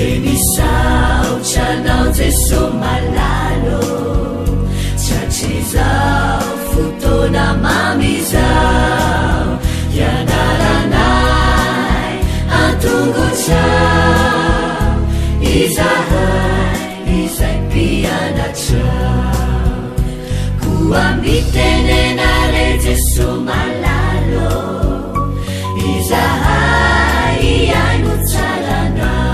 Dia misaotra anao Jeso malala ô, Tratrizao fotoana mamy izao, Hianaranay an-tongotrao, Izahay izay mpianatrao. Koa mitenena re Jeso malala ô, Izahay hihaino tsara anao,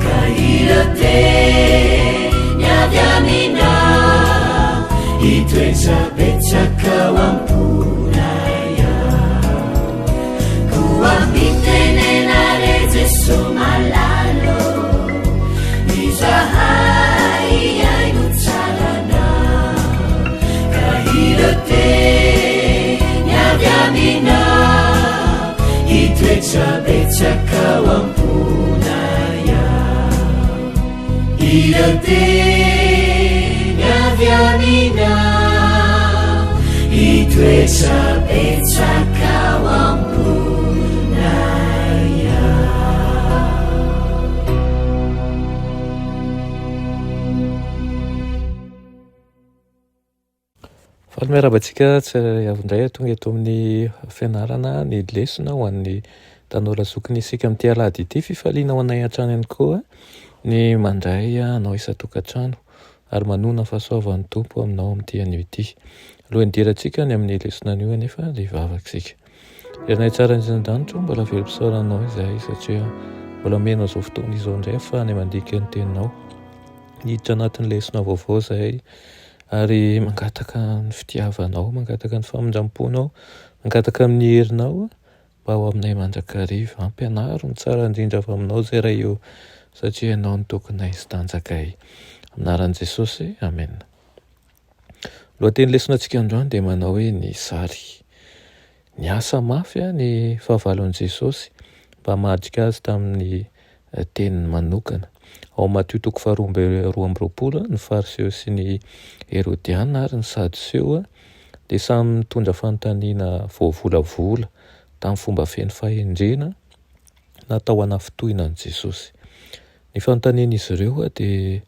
Ka ireo teny avy aminao, Hitoetra betsaka ao am-ponay ao. Koa mitenena re Jeso malala ô, Izahay hihaino tsara anao, Ka ireo teny avy aminao, Hitoetra betsaka ao am-ponay ao. Ireo teny avy aminao, Hitoetra betsaka ao am-ponay ao. Faly miarahaba antsika tsirairay avy indray tonga eto amin'ny fianarana ny lesona ho an'ny tanora zokiny isika amin'ity alahady ity. Fifaliana ho anay hatrany ihany koa ny mandray anao isan-tokantrano ary manoana fahasoavan'ny Tompo aminao amin'ity anio ity. Alohan'ny hidirantsika any amin'ny lesona anio anefa dia hivavaka isika. Ry Ray tsara indrindra an-danitra ô, mbola velom-pisaorana anao izahay satria mbola omenao izao fotoana izao indray ahafahanay mandika ny teninao. Hiditra anatin'ny lesona vaovao izahay ary mangataka ny fitiavanao, mangataka ny famindram-ponao, mangataka amin'ny herinao mba ho aminay mandrakariva. Ampianaro ny tsara indrindra avy aminao izay Ray ô, satria Ianao no tokinay sy tanjakay. Amin'ny anaran'i Jesosy, amena. Lohateny lesona antsika androany dia manao hoe ny sary. Niasa mafy ny fahavalon'i Jesosy mba hamadika azy tamin'ny teniny manokana. Ao Matio toko faharoa amby 22, ny Fariseo sy ny Herodiana ary ny Sadoseo dia samy nitondra fanontaniana voavolavola tamin'ny fomba feno fahendrena natao hanafintohina an'i Jesosy. Ny fanontanian'izy ireo dia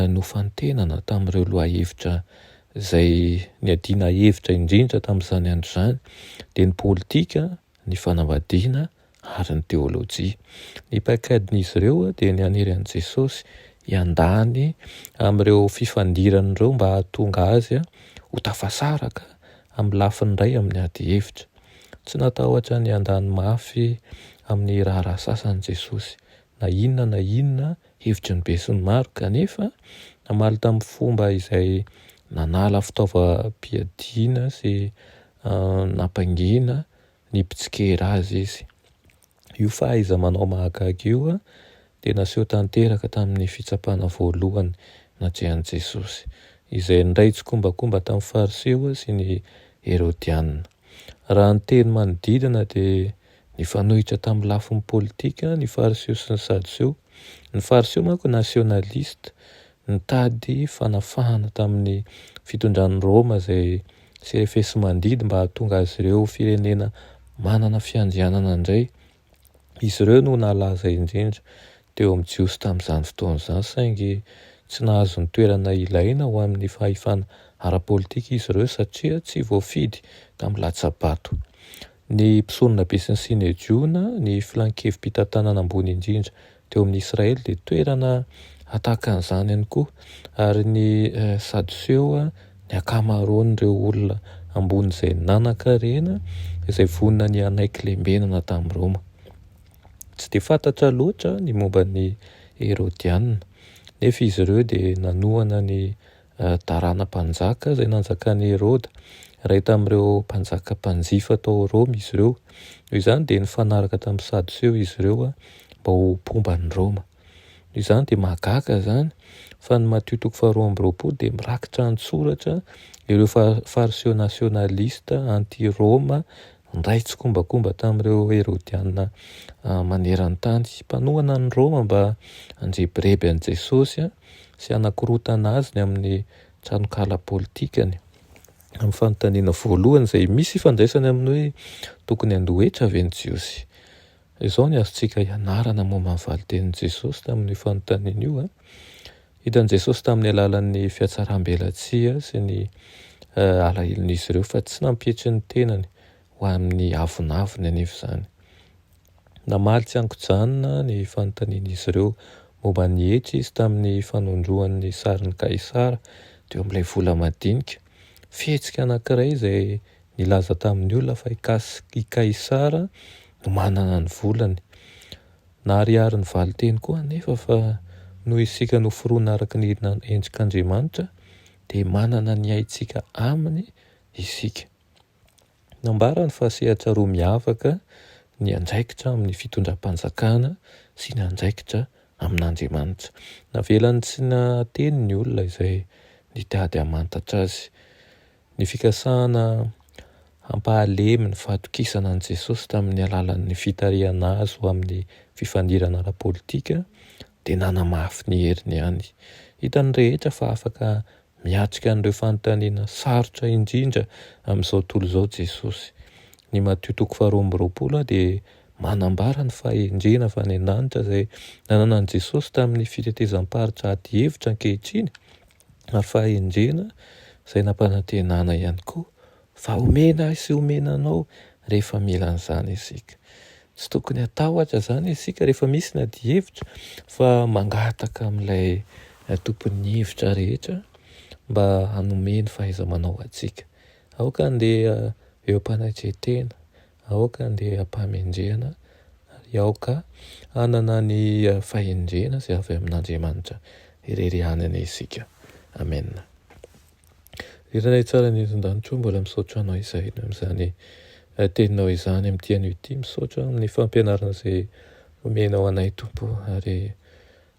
nofantenana tamin'ireo lohahevitra izay niadiana hevitra indrindra tamin'izany andro izany dia ny politika, ny fanambadiana ary ny teolojia. Ny paikadin'izy ireo dia ny hanery an'i Jesosy hiandany amin'ireo fifandirana ireo mba hahatonga azy ho tafasaraka amin'ny lafiny iray amin'ny ady hevitra. Tsy natahotra ny handany mafy amin'ny raharaha sasany Jesosy, na inona na inona hevitry ny besinimaro, kanefa namaly tamin'ny fomba izay nanala fitaovam-piadiana sy nampangina ny mpitsikera azy izy. Io fahaiza-manao mahagaga io dia naseho tanteraka tamin'ny fitsapana voalohany natrehan'i Jesosy, izay niray tsikombakomba tamin'ny Fariseo sy ny Herodiana. Raha ny teny manodidina dia Nifanohitra tamin'ny lafiny politika ny Fariseo sy ny Sadoseo. Ny Fariseo manko nasionalista, nitady fanafahana tamin'ny fitondran'i Roma izay sy refesi-mandidy mba hahatonga azy ireo ho firenena manana fiandrianana indray. Izy ireo no nalaza indrindra teo amin'ny Jiosy tamin'izany fotoana izany, saingy tsy nahazo ny toerana ilaina ho amin'ny fahefana ara-politika izy ireo satria tsy voafidy tamin'ny latsa-bato. Ny mpisoronabe sy ny Synedriona, ny filan-kevi-pitantanana ambony indrindra teo amin'i Israely, dia toerana tahaka an'izany ihany koa. Ary ny Sadoseo, ny ankamaroan'ireo olona ambony izay nanan-karena, izay vonona ny hanaiky lembenana tamin'i Roma. Tsy dia fantatra loatra ny momba ny Herodiana, nefa izy ireo dia nanohana ny Darana mpanjaka izay nanjakan'i Heroda. Iray tamin'ireo mpanjaka mpanjifa tao Roma izy ireo. Noho izany dia nifanaraka tamin'ny Sadoseo izy ireo mba ho mpomba an'i Roma. Noho izany dia mahagaga izany fa ny Matio toko faharoa amby 20 dia mirakitra an-tsoratra ireo Fariseo nasionalista anti-Roma niray tsikombakomba tamin'ireo Herodiana maneran-tany mpanohana an'i Roma mba handrebireby an'i Jesosy sy hanakorontana azy ny amin'ny tranonkala politikany. Amin'ny fanontaniana voalohany izay misy ifandraisany amin'ny hoe tokony handoa hetra ve ny Jiosy? Izao ny azontsika ianarana momba ny valin-tenin'i Jesosy tamin'io fanontaniana io. Hitan'i Jesosy tamin'ny alalan'ny fihatsaram-belatsihy sy ny alahelon'izy ireo fa tsy nampietry ny tenany ho amin'ny avonavony anefa izany. Namaly tsy an-kijanona ny fanontanian'izy ireo momba ny hetra izy tamin'ny fanondroany ny sarin'i Kaisara teo amin'ilay vola madinika. Fihetsika anankiray izay nilaza tamin'ny olona fa i Kaisara no manana ny volany. Naharihary ny valinteny koa anefa fa noho isika noforonina araka ny endrik'Andriamanitra dia manana ny aintsika aminy isika. Nambarany fa sehatra roa miavaka ny andraikitra amin'ny fitondram-panjakana sy ny andraikitra amin'Andriamanitra. Navelany tsy nahateny ny olona izay nitady hamantatra azy. Ny fikasana hampahalemy ny fahatokisana an'i Jesosy tamin'ny alalan'ny fitarihana azy ho amin'ny fifandirana ara-politika dia nanamafy ny heriny ihany. Hitan'ny rehetra fa afaka miatrika an'ireo fanontaniana sarotra indrindra amin'izao tontolo izao Jesosy. Ny Matio toko faharoa amby roapolo dia manambara ny fahendrena avy any an-danitra izay nananan'i Jesosy tamin'ny fitetezam-paritra ady hevitra ankehitriny. ary fahendrena izay nampanantenana ihany koa fa homena ahy sy homena anao rehefa mila an'izany isika. Tsy tokony hatahotra izany isika rehefa misy ny adihevitra fa mangataka amin'ilay tompon'ny hevitra rehetra mba hanome ny fahaiza-manao antsika. Aoka handeha eo am-panetren-tena, aoka handeha am-pahamendrehana ary aoka hanana ny fahendrena izay avy amin'Andriamanitra irery ihany anie isika. Amena. Ry Ray tsara any an-danitra ô, mbola misaotra Anao izahay noho amin'izany teninao izany amin'ity anio ity. Misaotra amin'ny fampianarana izay omenao anay Tompo ary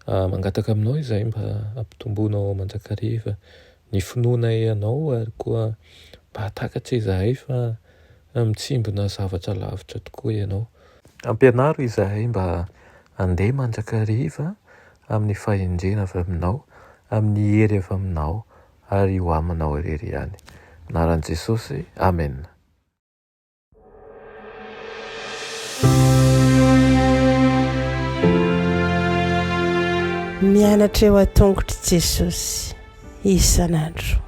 mangataka aminao izahay mba hampitomboanao mandrakariva ny finoanay Anao ary koa mba hahatakatra izahay fa Mitsimbina zavatra lavitra tokoa ianao. Ampianaro izahay mba handeha mandrakariva amin'ny fahendrena avy aminao, amin'ny hery avy aminao ary ho aminao irery ihany. Anaran'i Jesosy, Amena. Mianatra eo an-tongotr'i Jesosy isan'andro.